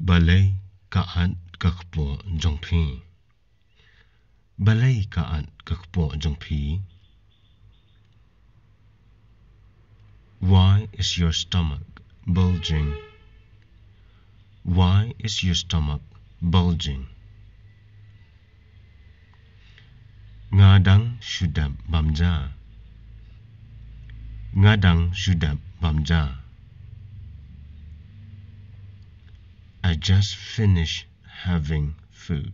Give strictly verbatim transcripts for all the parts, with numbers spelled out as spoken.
Balei ka at ka kpoh jong phi? Balei ka at ka kpoh jong phi? Why is your stomach bulging? Why is your stomach bulging? Nga dang shu dep bam ja. Nga dang shu dep bam ja. I just finished having food.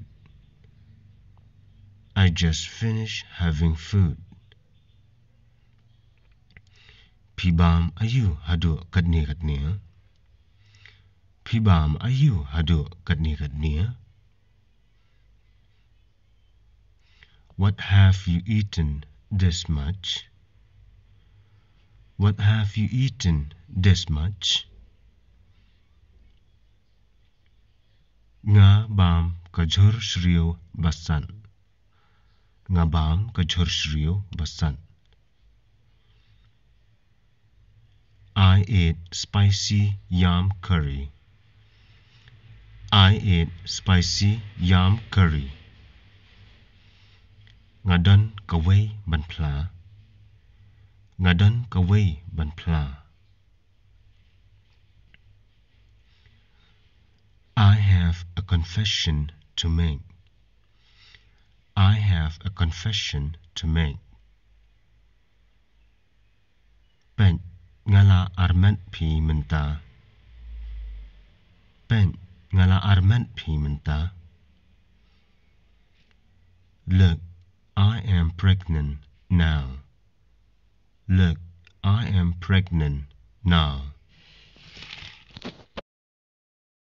I just finished having food. Phi bam aïu haduh katne katne? Phi bam aïu haduh katne katne? What have you eaten this much? What have you eaten this much? Nga bam ka jhur shriew ba san. Nga bam ka jhur shriew ba san. I ate spicy yam curry. I ate spicy yam curry. Nga don kawei ban phla. Nga don kawei ban phla. I have a confession to make. I have a confession to make. Peit, nga la armet phi mynta. Peit, nga la armet phi mynta. Look, I am pregnant now. Look, I am pregnant now.